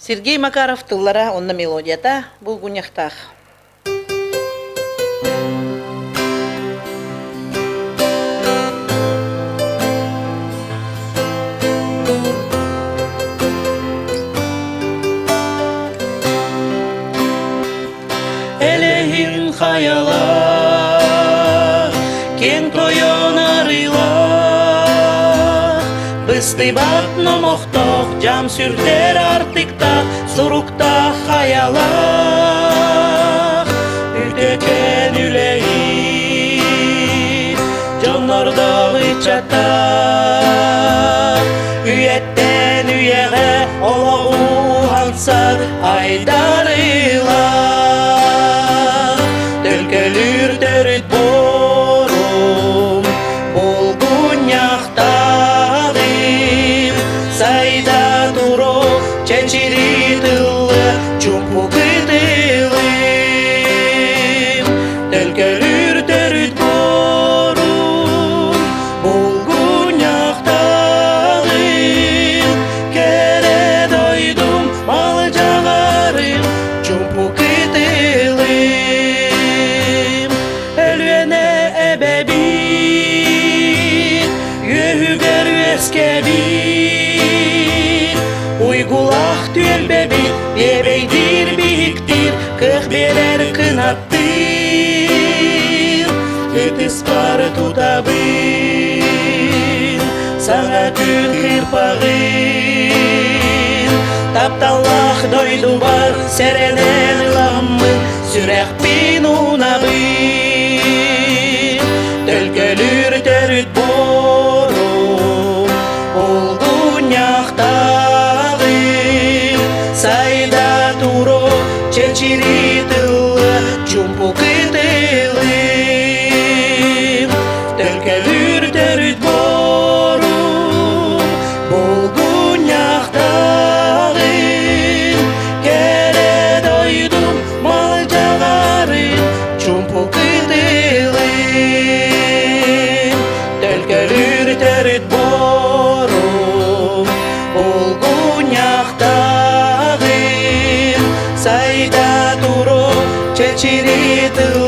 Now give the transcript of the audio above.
Сергей Макаров тыллара уонна мелодията булгунньахтаах. Элэһин хайалаах, киэҥ тойон арыылаах, быстыбат номохтоох дьам сүрдэр артыктаах, суруктаах хайалаах, үтөкэн үлэһит, дьоннордоох ыччаттаах, үйэттэн үйэҕэ олоҕу уһансар айдарыылаах, төлкөлүүр төрүт буорум, булгунньахтааҕым, сайда туруо чэчирии тыллы чуҥку кытылым, төлкөлүүр төрүт буорум, булгунньахтааҕым, кэрэ дойдум малдьаҕарым, чуҥку кытылым, Өлүөнэ эбэбит, үөһүгэр үөскэбит, уйгулаах түөлбэбит, биэбэйдиир биһиктиир, кыах биэрэр кынаттыыр, ытыспар тутабын, саҥа күн кыырпаҕын, тапталлаах дойдубар сэрэнэн ыламмын, сүрэхпин уунабын, төлкөлүүр төрүт буорум, булгунньахтааҕым, сайда туруо чэчирии тыллы чуумпу кытылым, төлкөлүүр төрүт буорум, булгунньахтааҕым, кэрэ дойдум малдьаҕарын чуумпу кытылым, төлкөлүүр төрүт буорум, булгунньахтааҕым, сайда туруо чэчирии тыл.